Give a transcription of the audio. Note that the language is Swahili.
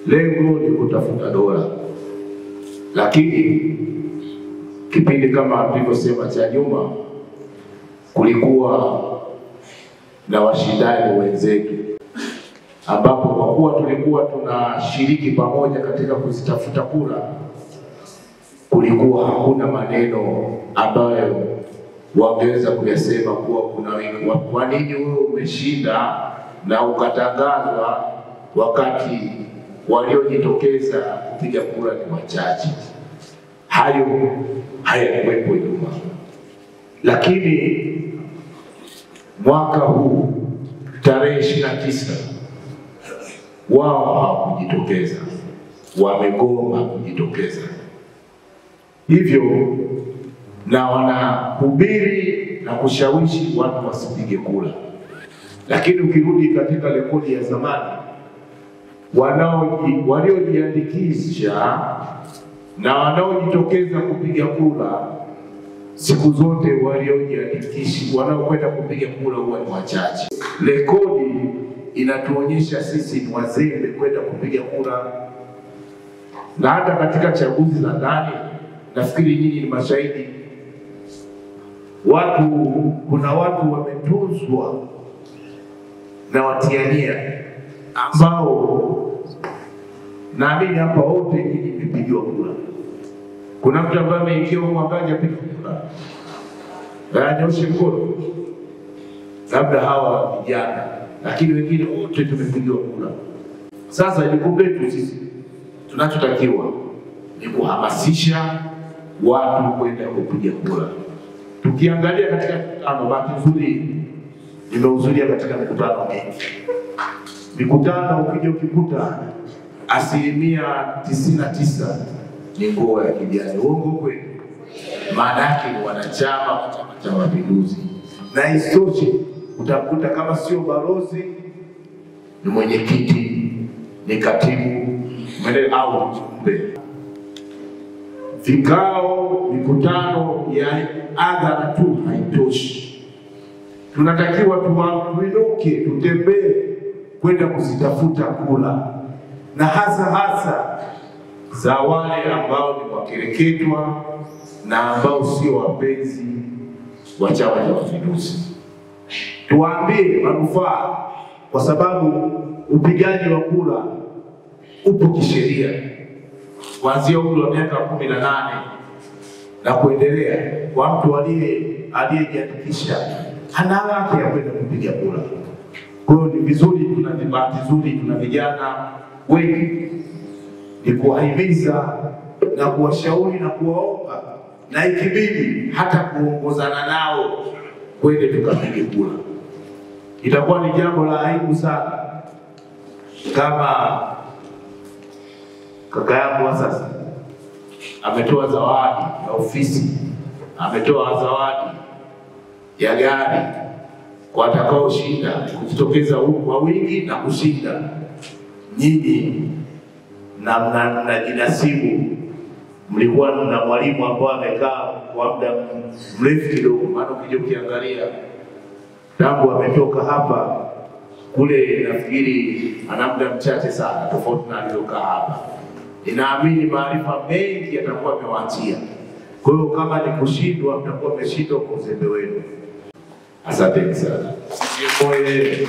Lengo ni kutafuta dola, lakini kipindi kama tulivyosema cha nyuma kulikuwa na washindani wenzetu, ambapo kwa kuwa tulikuwa tunashiriki pamoja katika kuzitafuta kura, kulikuwa hakuna maneno ambayo wangeweza kuyasema kuwa kuna kwa nini wewe umeshinda na ukatangazwa wakati waliojitokeza kupiga kura ni wachache. Hayo hayakuwepo nyuma. Lakini mwaka huu tarehe 29 wao hawakujitokeza, wamegoma kujitokeza. Hivyo na wanahubiri na kushawishi watu wasipige kura. Lakini ukirudi katika rekodi ya zamani, waliojiandikisha na wanaojitokeza kupiga kura, siku zote waliojiandikisha wanaokwenda kupiga kura huwa ni wachache. Rekodi inatuonyesha sisi ni wazembe kwenda kupiga kura. Na hata katika chaguzi za ndani, nafikiri nyinyi ni mashahidi, kuna watu wametuzwa na watiania ambao naamini hapa wote nyinyi mmepigiwa kura. Kuna mtu ambaye ameingia huko akaja piga kura, anyoshe mkono, labda hawa vijana, lakini wengine wote tumepigiwa kura. Sasa jukumu letu sisi tunachotakiwa ni kuhamasisha watu kwenda kupiga kura. Tukiangalia katika mikutano, bahati nzuri nimehudhuria katika mikutano mingi. Mikutano ukija ukikuta 99% ni nguo ya kijani. Uongo kweli? Maana yake ni wanachama wa Chama cha Mapinduzi. Na isitoshe utakuta kama sio balozi ni mwenyekiti, ni katibu, au mjumbe. Vikao, mikutano ya hadhara tu haitoshi. Tunatakiwa tuinuke, tutembee kwenda kuzitafuta kura, na hasa hasa za wale ambao ni wakereketwa na ambao sio wapenzi wa Chama cha Mapinduzi. Tuwaambie manufaa, kwa sababu upigaji wa kura upo kisheria kuanzia umri wa miaka 18 na kuendelea. Kwa mtu aliyejiandikisha hana haki ya kwenda kupiga kura. Kwa hiyo ni vizuri, tuna bahati nzuri, tuna vijana wengi, ni kuwahimiza na kuwashauri na kuwaomba, na ikibidi hata kuongozana nao kwende tukapige kura. Itakuwa ni jambo la aibu sana kama kaka yangu wa sasa ametoa zawadi ya ofisi, ametoa zawadi ya gari kwa atakaoshinda kujitokeza kwa wingi na kushinda. Nyinyi na mnajinasibu, mlikuwa na mwalimu ambao amekaa kwa muda mrefu kidogo, maana ukija ukiangalia tangu ametoka hapa kule nafikiri ana muda mchache sana tofauti na aliyokaa hapa. Ninaamini maarifa mengi yatakuwa amewaachia. Kwa hiyo kama ni kushindwa, mtakuwa mmeshindwa kwa uzembe wenu. Asanteni sana. Sisi oye!